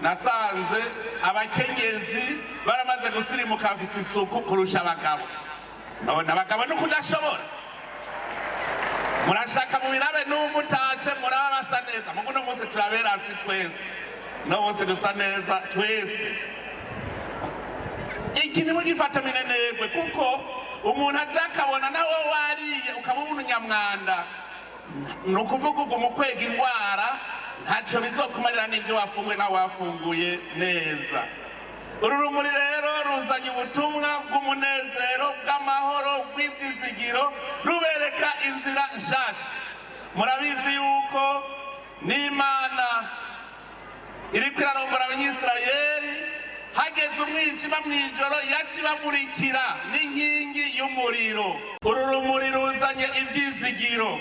Nasanze abakenyezi baramaze gusirimuka, bafise isuku kurusha abagabo. None abagabo ni ukudashobora. Murashaka mubirabe, n'umutashe muraba basa neza. Mugu uno munsi turaberasi twese, uno munsi dusa neza twese. Iki ntimugifate minenegwe, kuko umuntu aja akabona nawe wariye ukaba ubona unyamwanda, ni ukuvuga ubwo mu kwega indwara ntacyo bizokumarira n'ibyo wafunguye nawe wafunguye neza. Uru rumuri rero ruzanye ubutumwa bw'umunezero, bw'amahoro, bw'ibyizigiro, rubereka inzira nshasha. Murabizi yuko n'Imana iriko irarongora Abanyisirayeli, hageze umwijima mw'ijoro yaca ibamurikira n'inkingi y'umuriro. Uru rumuri ruzanye ivyizigiro,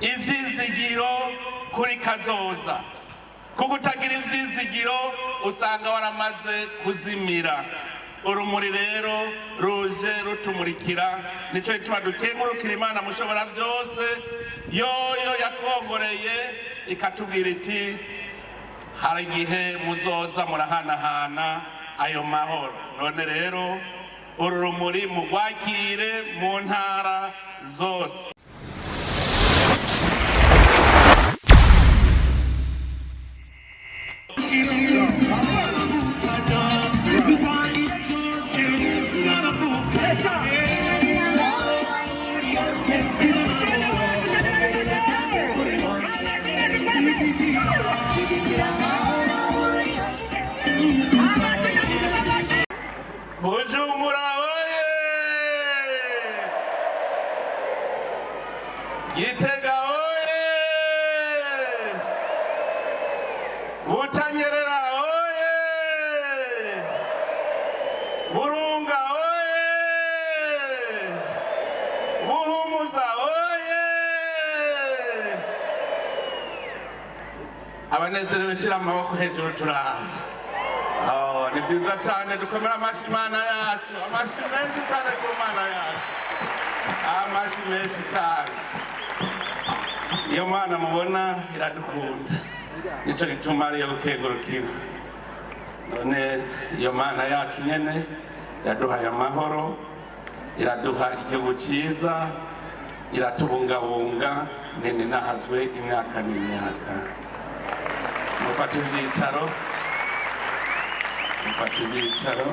ivyizigiro kuri kazoza, kuko utagira ivyizigiro usanga waramaze kuzimira. Urumuri rero ruje rutumurikira, nico gituma dukengurukira Imana mushobora byose, yoyo yatwongoreye ikatubwira iti: "Hari igihe muzoza murahanahana ayo mahoro." None rero uru rumuri mugwakire mu ntara zose. Bujumbura oye! Gitega oye! Butanyerera oye! Burunga oye! Buhumuza oye! Abanezerewe, shira amaboko hejuru turaha. Oh, ni vyiza cyane, dukomera amashi Imana yacu, amashi menshi cyane ku Mana yacu, amashi menshi cyane. Iyo Mana mubona iradukunda, nico gituma ariyo gukengurukira. None iyo Mana yacu nyene yaduhaye amahoro, iraduha igihugu cyiza, iratubungabunga, nene nahazwe imyaka n'imyaka. Mufate ivyicaro, mufate ivyicaro.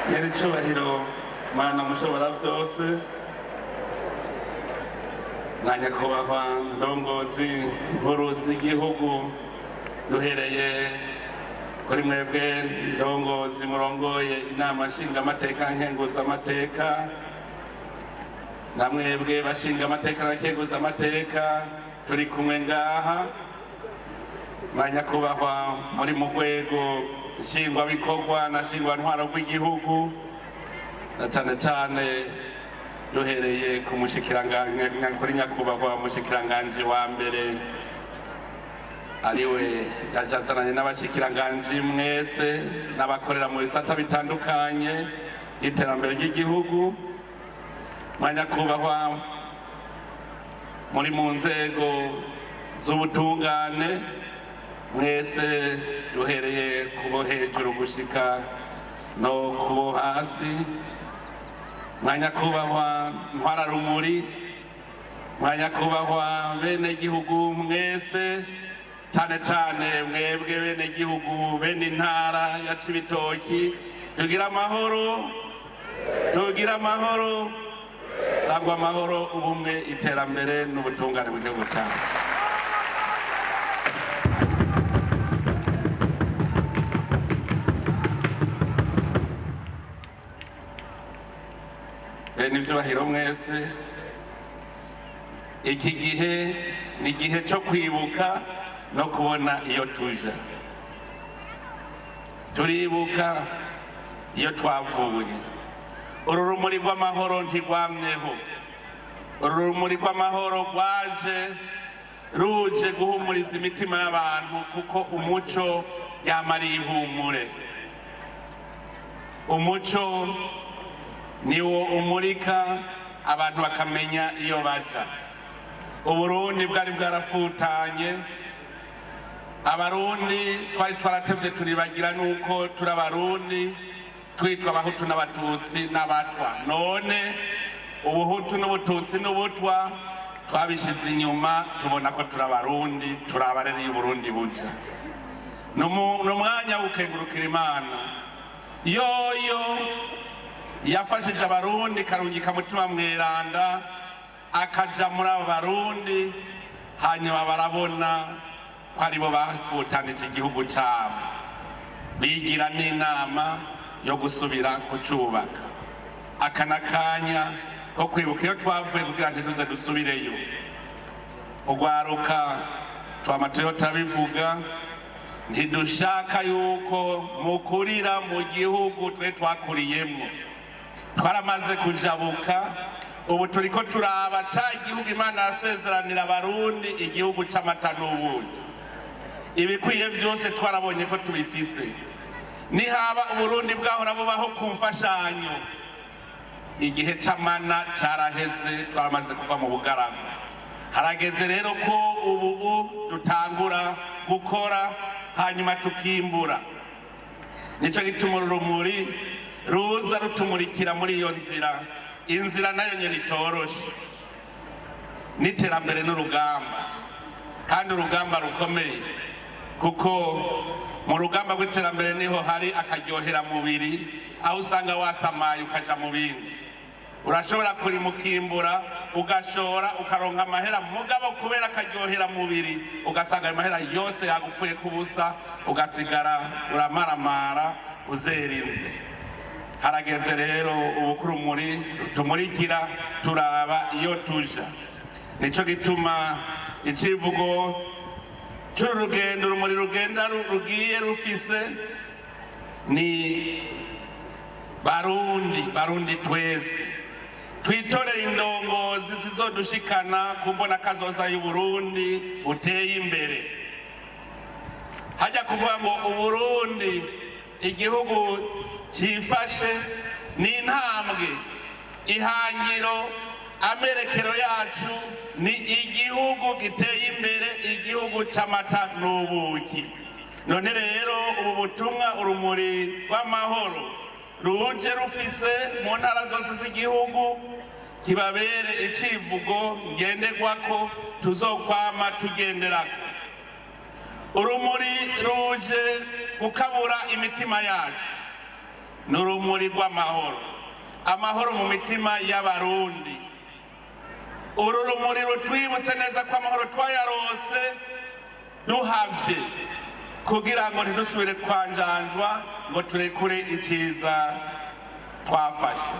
Nyir'icyubahiro Mana mushobora byose na nyakubahwa ndongozi nkuru z'igihugu, duhereye kuri mwebwe ndongozi murongoye Inama Nshingamateka, Nkenguzamateka, na mwebwe bashingamateka na nkenguzamateka turi kumwe ngaha, ba nyakubahwa muri mu rwego nshingwabikorwa na nshingwantwaro rw'igihugu, na cyane cyane duhereye ku mushikiranganji, kuri nyakubahwa mushikiranganji wa mbere, ariwe yajazananye n'abashikiranganji mwese n'abakorera mu bisata bitandukanye y'iterambere ry'igihugu, ba nyakubahwa muri mu nzego z'ubutungane mwese, duhereye kubo hejuru gushika no kubo hasi, mwanyakubahwa ntwararumuri, mwanyakubahwa bene gihugu mwese, cyane cyane mwebwe bene gihugu, bene intara ya Cibitoki, tugira amahoro, tugira amahoro, sangwa amahoro, ubumwe, iterambere n'ubutungane mu gihugu cyacu. Bene ivyubahiro mwese, iki gihe ni igihe cyo kwibuka no kubona iyo tuja. Turibuka iyo twavuye. Uru rumuri rw'amahoro ntirwamyeho. Uru rumuri rw'amahoro rwaje ruje guhumuriza imitima y'abantu, kuko umuco yamariye ihumure. Umuco niwo umurika abantu bakamenya iyo baja. Uburundi bwari bwarafutanye. Abarundi twari twaratevye turibagira nuko turi Abarundi, twitwa Abahutu n'Abatutsi n'Abatwa. None Ubuhutu n'Ubututsi n'Ubutwa twabishize inyuma, tubona ko turi Abarundi, turi abarereye Uburundi buja. Ni umwanya wo gukengurukira Imana yoyo yafashije Abarundi, karungika Mutima Mweranda akaja muri abo Barundi, hanyuma barabona ko aribo bafutanije igihugu cabo, bigira n'inama yo gusubira kucubaka. Aka n'akanya ko kwibuka iyo twavuye kugira ntituze dusubireyo. Ugwaruka, twama turiho turabivuga, ntidushaka yuko mukurira mu gihugu twe twakuriyemwo. Twaramaze kujabuka, ubu turiko turaba ca gihugu Imana yasezeranira Abarundi, igihugu c'amata n'ubuki. Ibikwiye vyose twarabonye ko tubifise. Nihaba Uburundi bwahora bubaho ku mfashanyo, igihe c'amana caraheze, twaramaze kuva mu bugaragwa. Harageze rero ko ubu dutangura gukora, hanyuma tukimbura. Nico gituma urumuri ruza rutumurikira muri iyo nzira. Inzira nayo nyene itoroshe n'iterambere n'urugamba, kandi urugamba rukomeye, kuko mu rugamba rw'iterambere niho hari akaryohera mubiri, aho usanga wasamaye ukaja mu bindi. Urashobora kurima, ukimbura, ugashora, ukaronka amahera, mugabo kubera akaryohera mubiri ugasanga ayo mahera yose yagupfuye kubusa, ugasigara uramaramara uzerinze. Harageze rero ubu ko urumuri tumurikira, turaba iyo tuja. Nico gituma icivugo c'uru rugendo, urumuri rugenda rugiye rufise, ni "Barundi, Barundi twese, twitorere indongozi zizodushikana ku mbona kazoza y'Uburundi buteye imbere." Hajya kuvuga ngo Uburundi igihugu cifashe ni intambwe. Ihangiro, amerekero yacu ni igihugu giteye imbere, igihugu c'amata n'ubuki. None rero ubu butumwa urumuri rw'amahoro ruje rufise mu ntara zose z'igihugu kibabere icivugo ngenderwako tuzokwama tugenderako. Urumuri ruje gukabura imitima yacu ni urumuri rw'amahoro, amahoro mu mitima y'Abarundi. Uru rumuri rutwibutse neza ko amahoro twayarose duhavye, kugira ngo ntidusubire kwanjanjwa ngo turekure iciza twafashe.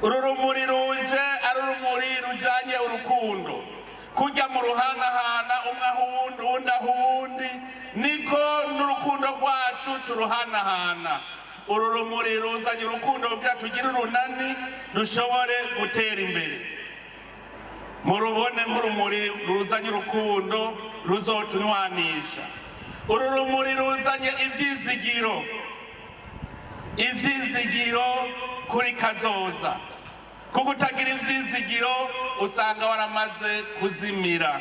Uru rumuri ruje ari urumuri rujanye urukundo, kujya mu ruhanahana, umwe aho uwundi, uwundi aho uwundi, niko n'urukundo rwacu turuhanahana. Uru rumuri ruzanye urukundo kugira tugire urunani, dushobore gutera imbere. Murubone nk'urumuri ruzanye urukundo ruzotunywanisha. Uru rumuri ruzanye ivyizigiro, ivyizigiro kuri kazoza, kuko utagira ivyizigiro usanga waramaze kuzimira.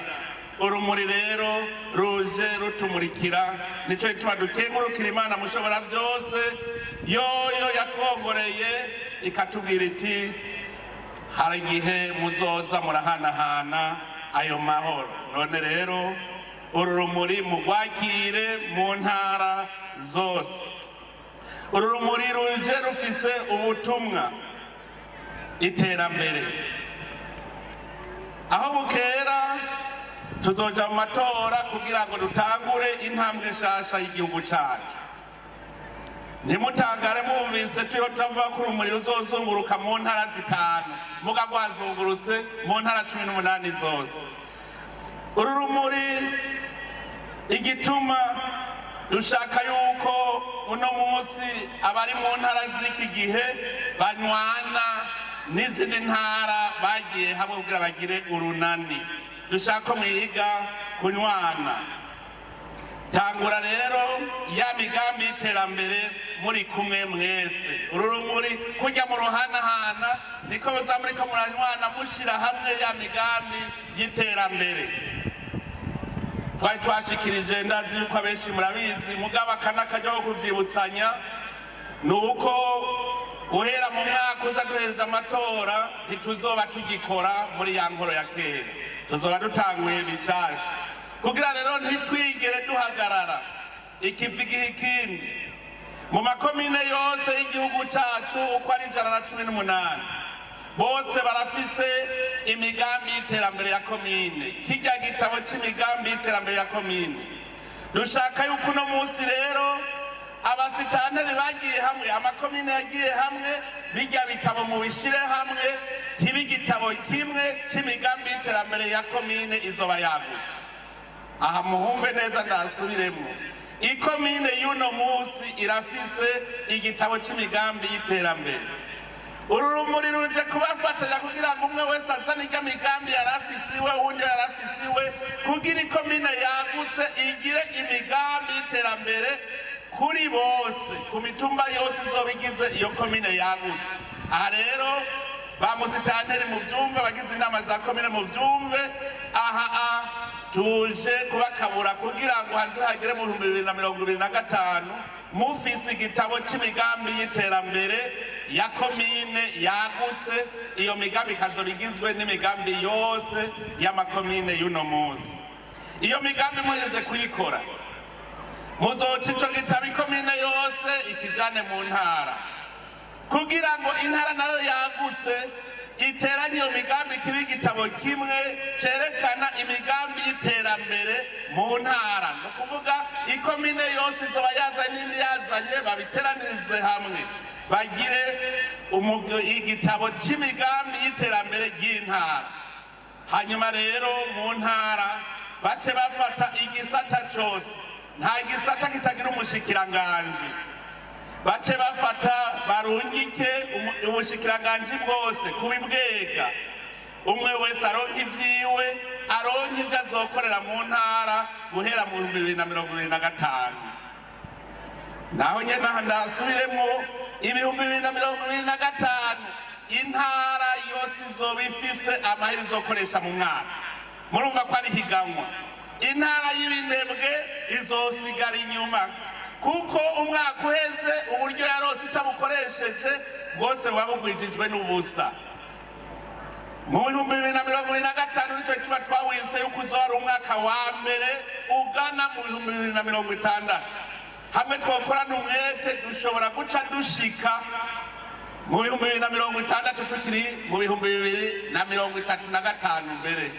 Urumuri rero ruje rutumurikira. Nico gituma dukengurukira Imana Mushobora byose, yoyo yatwongoreye ikatubwira iti: "Hari igihe muzoza murahanahana ayo mahoro." None rero uru rumuri mugwakire mu ntara zose. Uru rumuri ruje rufise ubutumwa: iterambere. Aho bukera tuzoja mu matora kugira ngo dutangure intambwe nshasha y'igihugu cacu. Ntimutangare mwumvise turiho turavuga ko urumuri ruzozunguruka mu ntara zitanu, muga rwazungurutse mu ntara 18 zose. Uru rumuri, igituma dushaka yuko uno munsi abari mu ntara z'iki gihe banywana n'izindi ntara bagiye hamwe kugira bagire urunani, dushaka ko mwiga kunywana. Tangura rero ya migambi y'iterambere muri kumwe mwese. Uru rumuri kujya mu ruhanahana niko muza muriko muranywana, mushira hamwe ya migambi y'iterambere twari twashikirije. Ndazi yuko abenshi murabizi, mugabo aka n'akaryo ko kuvyibutsanya ni uko guhera mu mwaka uza duhejeje amatora ntituzoba tugikora muri ya nkoro ya kera, tuzoba dutanguye bishasha. Kugira rero ntitwigere duhagarara, ikivi giha ikindi. Mu makomine yose y'igihugu cacu uko ari 118, bose barafise imigambi y'iterambere ya komine, kirya gitabo c'imigambi y'iterambere ya komine. Dushaka yuko uno munsi rero abasitanteri bagiye hamwe, amakomine yagiye hamwe, bijya bitabo mubishire hamwe kibe igitabo kimwe c'imigambi y'iterambere ya komine izoba yagutse. Aha muhumve neza, ndasubiremo: ikomine y'uno munsi irafise igitabo c'imigambi y'iterambere. Uru rumuri ruje kubafatanya kugira ngo umwe wese azane irya migambi yari afise iwe, uwundi yari afise iwe, kugira ikomine yagutse igire imigambi y'iterambere kuri bose, ku mitumba yose izoba igize iyo komine yagutse. Aha rero ba musitanteri muvyumve, abagize inama za komine muvyumve, aha a tuje kubakabura kugira ngo hanze hagere mu 2025 mufise igitabo c'imigambi y'iterambere ya komine yagutse. Iyo migambi ikazoba igizwe n'imigambi yose y'amakomine y'uno munsi. Iyo migambi muhejeje kuyikora, muzoca ico gitabo ikomine yose ikijane mu ntara, kugira ngo intara nayo yagutse iteranye iyo migambi kibe igitabo kimwe cerekana imigambi y'iterambere mu ntara. Ni ukuvuga ikomine yose izoba yazanye n'indi yazanye, babiteranirize hamwe bagire igitabo c'imigambi y'iterambere ry'intara. Hanyuma rero mu ntara bace bafata igisata cose, nta gisata kitagira umushikiranganji, bace bafata barungike ubushikiranganji bwose kubibwega, umwe wese aronke ivyiwe, aronke ivyo azokorera mu ntara guhera mu 2025. Naho nyene aha ndasubiremwo: 2025 intara yose izoba ifise amahera izokoresha mu mwaka. Murumva ko ari higanwa. Intara y'ibinebwe izosigara inyuma, kuko umwaka uheze uburyo yarose itabukoresheje bwose buba bugwijijwe n'ubusa. Mu 2025 nico kiba twawise yuko uzoba ari umwaka wa mbere ugana mu 2060. Hamwe twokorana umwete, dushobora guca dushika mu 2060 tukiri mu 2035 mbere.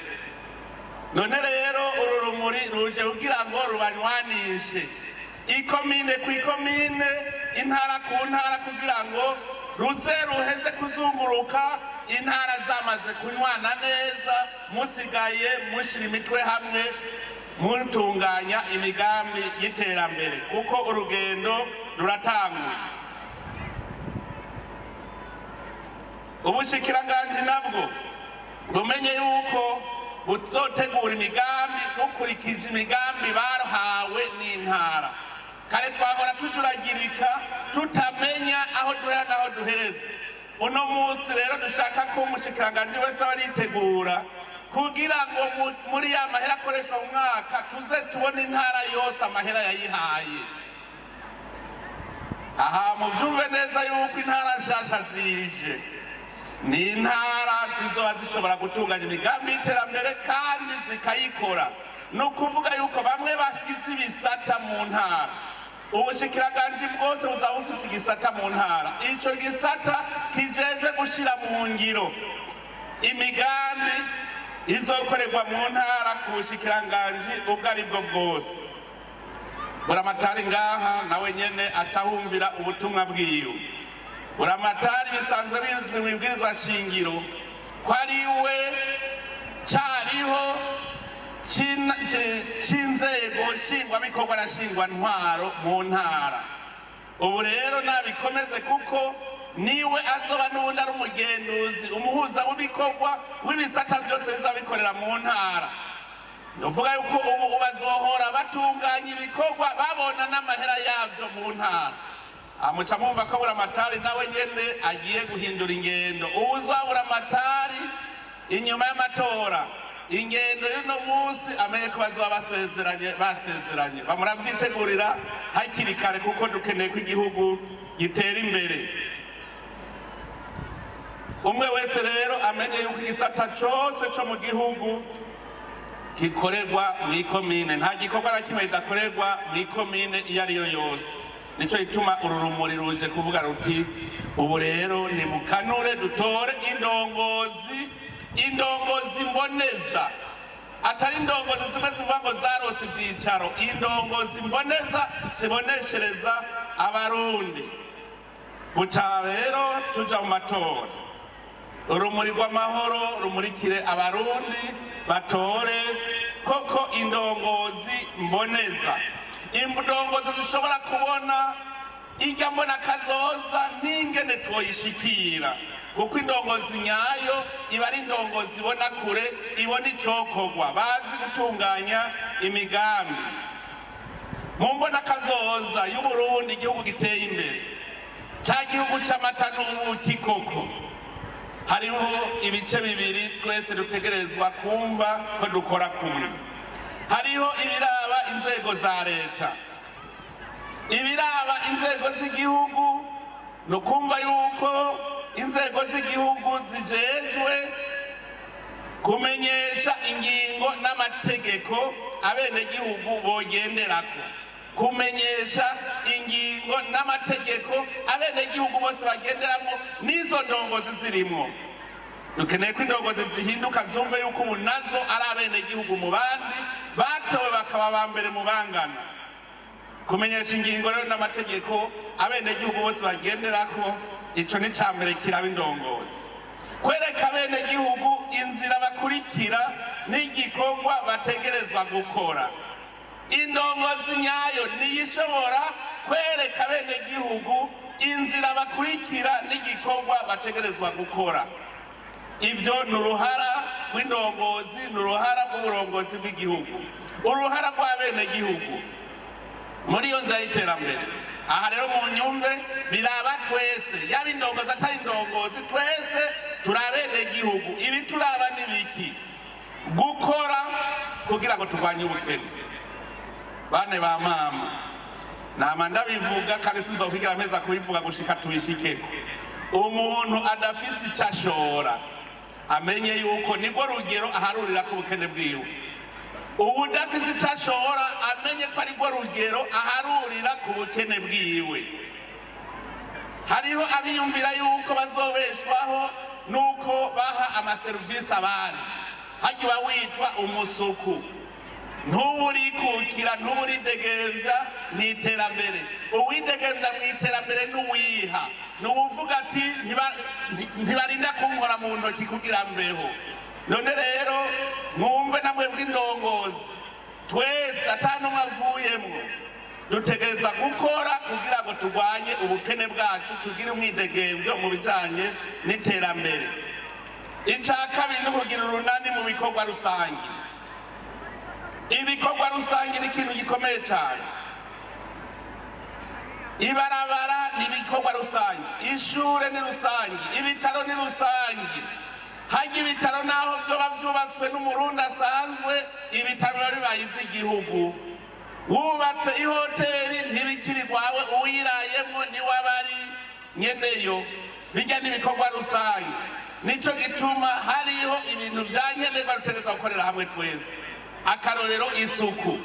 None rero uru rumuri ruje kugira ngo rubanywanishe, ikomine ku ikomine, intara ku ntara, kugira ngo ruze ruheze kuzunguruka intara zamaze kunywana neza, musigaye mushyira imitwe hamwe mutunganya imigambi y'iterambere, kuko urugendo ruratanguye. Ubushikiranganji nabwo bumenye yuko buzotegura imigambi bukurikije imigambi bahawe n'intara. Kare twahora tujuragirika, tutamenya aho duhera n'aho duhereza. Uno munsi rero dushaka ko umushikiranganji wese aba aritegura kugira ngo muri ya mahera akoreshwa mu mwaka tuze tubone intara yose amahera yayihaye. Aha muvyumve neza yuko intara nshasha zije ni intara zizoba zishobora gutunganya imigambi y'iterambere kandi zikayikora. Ni ukuvuga yuko bamwe bagize ibisata mu ntara, ubushikiranganji bwose buzaba bufise igisata mu ntara, ico gisata kijejwe gushira mu ngiro imigambi izokorerwa mu ntara ku bushikiranganji ubwo ari bwo bwose. Buramatari ngaha nawe nyene aca ahumvira ubutumwa bwiwe. Buramatari bisanzwe bizwi mu ibwirizwa shingiro ko ari we cariho c'inzego nshingwabikorwa na nshingwantwaro mu ntara. Ubu rero nabikomeze, kuko niwe azoba n'ubundi ari umugenduzi, umuhuza w'ibikorwa w'ibisata byose bizaba bikorera mu ntara. Nuvuga yuko ubu bazohora batunganya ibikorwa, babona n'amahera yavyo mu ntara. Amuca mwumva ko Buramatari nawe nyene agiye guhindura ingendo. Uwuzabura Buramatari inyuma y'amatora, ingendo y'uno munsi, amenye ko bazoba basezeranye, basezeranye. Bamuravyitegurira hakiri kare, kuko dukeneye ko igihugu gitera imbere. Umwe wese rero amenye yuko igisata cose co mu gihugu gikorerwa mw'ikomine. Nta gikorwa na kimwe kidakorerwa mw'ikomine iyo ariyo yose. Nico gituma uru rumuri ruje kuvuga ruti: ubu rero nimukanure, dutore indongozi, indongozi mboneza, atari indongozi zimwe zivuga ngo zarose ivyicaro, indongozi mboneza ziboneshereza Abarundi. Buca rero tuja mu matora. Urumuri rw'amahoro rumurikire Abarundi, batore koko indongozi mboneza, indongozi zishobora kubona irya mbona kazoza n'ingene twoyishikira, kuko indongozi nyayo iba ari indongozi ibona kure, ibona icokorwa, bazi gutunganya imigambi. Mu mbona kazoza y'Uburundi, igihugu giteye imbere, ca gihugu c'amata n'ubuki koko, hariho ibice bibiri twese dutegerezwa kumva ko dukora kumwe. Hariho ibiraba inzego za leta, ibiraba inzego z'igihugu. Ni ukumva yuko inzego z'igihugu zijejwe kumenyesha ingingo n'amategeko abenegihugu bogenderako, kumenyesha ingingo n'amategeko abenegihugu bose bagenderamo, n'izo ndongozi zirimwo. Dukeneye ko indongozi zihinduka, zumve yuko ubu nazo ari abenegihugu mu bandi, batowe bakaba ba mbere mu bangana. Kumenyesha ingingo rero n'amategeko abenegihugu bose bagenderako, ico ni ca mbere kiraba indongozi. Kwereka abenegihugu inzira bakurikira n'igikorwa bategerezwa gukora. Indongozi nyayo niyo ishobora kwereka abenegihugu inzira bakurikira n'igikorwa bategerezwa gukora. Ibyo ni uruhara rw'indongozi, ni uruhara rw'uburongozi bw'igihugu. Uruhara rw'abenegihugu muri iyo nzira y'iterambere, aha rero mu nyumve, biraba twese, yaba indongozi atari indongozi, twese turi abenegihugu. Ibi turaba ni biki? Gukora kugira ngo turwanye ubukene. Bane ba mama, nama ndabivuga kandi sinzokwigira ameza kubivuga gushika tubishikeko. Umuntu adafise ico ashora, amenye yuko nibwo rugero aharurira ku bukene bwiwe. Uwudafise ico ashora, amenye ko aribwo rugero aharurira ku bukene bwiwe. Hariho abiyumvira yuko bazobeshwaho nuko baha amaserivisi abandi. Harya uba witwa umusuku, ntuburikukira, ntuburidegemvya mw'iterambere. Uwidegemvya mw'iterambere n'uwiha, ni uwuvuga ati: "Ntibarinda kunkora mu ntoki kugira mbeho." None rero mwumve, namwe bw'indongozi, twese ata n'umwe avuyemwo, dutegereza gukora kugira ngo turwanye ubukene bwacu, tugire umwidegemvyo mu bijanye n'iterambere. Ica kabiri ni ukugira urunani mu bikorwa rusange. Ibikorwa rusange ni ikintu gikomeye cyane. Ibarabara ni ibikorwa rusange, ishure ni rusange, ibitaro ni rusange. Harya ibitaro, naho vyoba vyubatswe n'Umurundi asanzwe, ibitaro biba bibaye ivy'igihugu. Wubatse ihoteli, ntibikiri rwawe, uwirayemwo niwe aba ari nyeneyo. Bijya n'ibikorwa rusange. Nico gituma hariho ibintu vya nkenerwa dutegerezwa gukorera hamwe twese. Akarorero, isuku.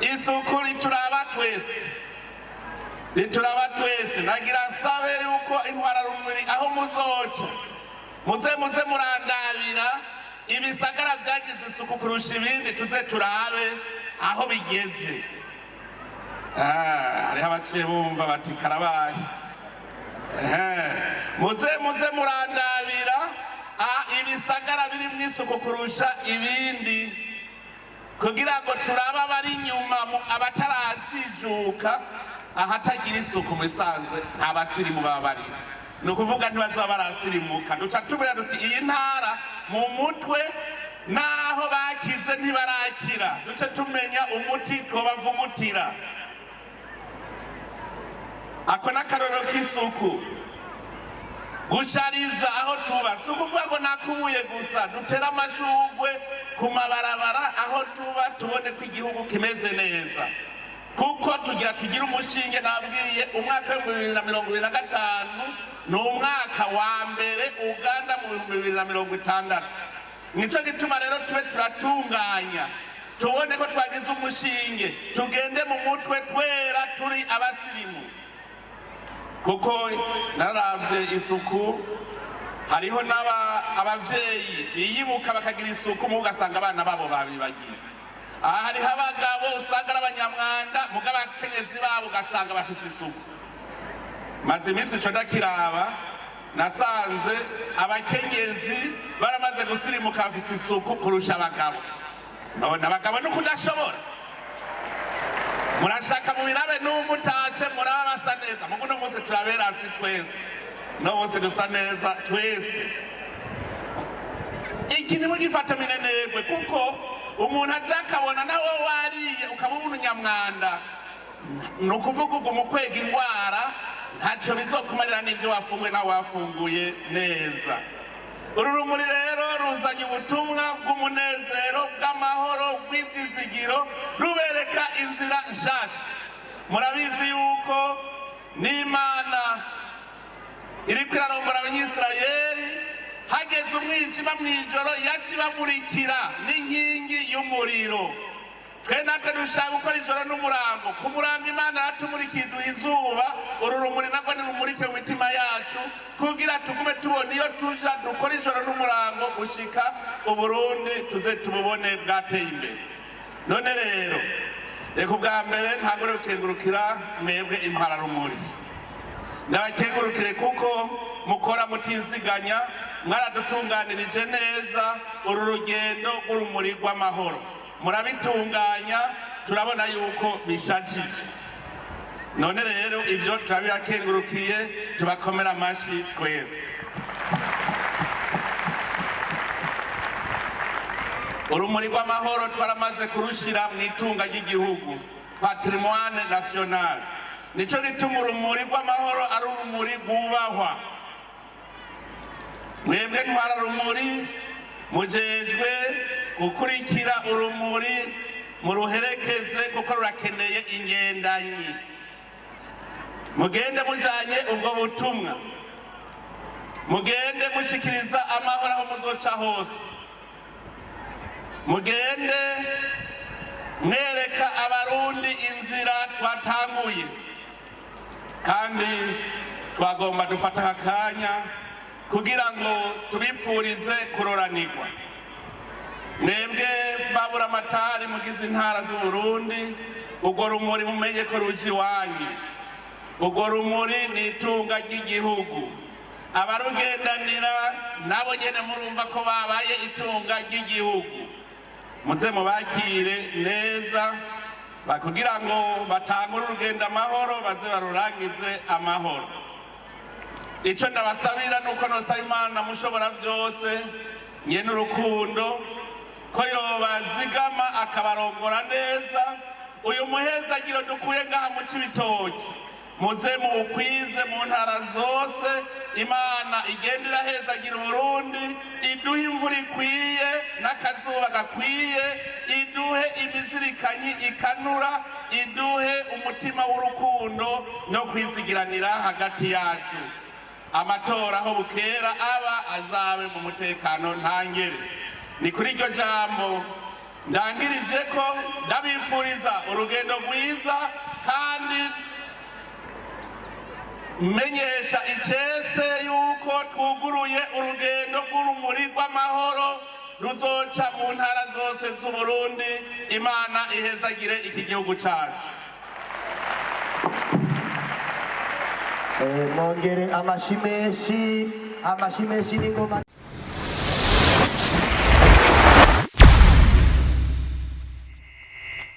Isuku rituraba twese, rituraba twese. Nagira nsabe yuko intwararumuri, aho muzoca, muze murandabira ibisagara vyagize isuku kurusha ibindi, tuze turabe aho bigeze. Hariho abaciye bumva bati karabaye. Muze muze murandabira ibisagara birimwo isuku kurusha ibindi, kugira ngo turabe abari inyuma, abatarajijuka. Ahatagira isuku mu bisanzwe nta basirimu baba bari, ni ukuvuga ntibazaba barasirimuka. Duca tumenya duti iyi ntara mu mutwe naho bakize ntibarakira, duce tumenya umuti twobavugutira. Ako n'akarorero k'isuku. Gushariza aho tuba si ukuvuga ngo nakubuye gusa, dutere amashurwe ku mabarabara aho tuba, tubone ko igihugu kimeze neza, kuko tugira tugire umushinge. Nabwiye umwaka w'2025 ni umwaka wa mbere uganda mu 2060. Nico gituma rero tube turatunganya, tubone ko twagize umushinge, tugende mu mutwe twera turi abasirimu. Kuko naravye isuku, hariho n'aba abavyeyi biyibuka bakagira isuku, mu ugasanga abana babo babibagiye. Aha hariho abagabo usanga ari abanyamwanda, muga abakenyezi babo ugasanga bafise isuku. Maze iminsi ico ndakiraba, nasanze abakenyezi baramaze gusirimuka, bafise isuku kurusha abagabo. None abagabo nuko udashobora, murashaka mubirabe n'umutashe, muraba basa neza. Mugu uno munsi turaberasi twese, uno munsi dusa neza twese. Iki ntimugifate minenegwe, kuko umuntu aja akabona nawe wariye ukaba ubona unyamwanda, ni ukuvuga uguma ukwega ingwara, ntacyo bizokumarira n'ibyo wafunguye nawe wafunguye neza. Uru rumuri rero ruzanye ubutumwa bw'umunezero, bw'amahoro, bw'ibyizigiro, rubereka inzira nshasha. Murabizi yuko n'Imana iriko irarongora Abanyisirayeli, hageze umwijima mw'ijoro yaca ibamurikira n'inkingi y'umuriro. Twe natwe dushaka gukora ijoro n'umurango. Ku murango Imana yatumurikiye, iduha izuba. Uru rumuri narwo nirumurike mu mitima yacu, kugira tugume tubona iyo tuja, dukora ijoro n'umurango gushika Uburundi tuze tububone bwateye imbere. None rero reka ubwa mbere ntangure gukengurukira mwebwe intwararumuri. Ndabakengurukire kuko mukora mutiziganya, mwaradutunganirije neza uru rugendo rw'urumuri rw'amahoro, murabitunganya, turabona yuko bishajije. None rero ivyo turabibakengurukiye, tubakomera amashi twese. Urumuri rw'amahoro twaramaze kurushira mu itunga ry'igihugu, patrimoine national. Nico gituma urumuri rw'amahoro ari urumuri rwubahwa. Mwebwe ntwara rumuri mujejwe gukurikira urumuri, muruherekeze kuko rurakeneye ingendanyi. Mugende mujanye ubwo butumwa, mugende mushikiriza amahoro aho muzoca hose, mugende mwereka Abarundi inzira twatanguye. Kandi twagomba dufata aka kanya kugira ngo tubipfurize kuroranirwa. Mwebwe babura amatari mugize intara z'Uburundi, urwo rumuri mumenye ko ruja iwanyu. Urwo rumuri ni itunga ry'igihugu, abarugendanira nabo nyene murumva ko babaye itunga ry'igihugu. Muze mubakire neza kugira ngo batangure urugendo amahoro, baze barurangize amahoro. Ico ndabasabira nuko nosaba Imana mushobora byose, nyene urukundo, ko yobazigama akabarongora neza. Uyu muhezagiro dukuye ngaha mu Cibitoki, muze muwukwize mu ntara zose. Imana igenda irahezagira Uburundi, iduhe imvura ikwiye n'akazuba gakwiye, iduhe imizirikanyi ikanura, iduhe umutima w'urukundo no kwizigiranira hagati yacu. Amatora aho bukera aba azabe mu mutekano ntangere. Ni kuri iryo jambo ndangirije ko ndabifuriza urugendo rwiza, kandi menyesha icese yuko twuguruye urugendo rw'urumuri rw'amahoro ruzoca mu ntara zose z'Uburundi. Imana ihezagire iki gihugu cacu. Mwongere amashi menshi, amashi menshi n'ingoma.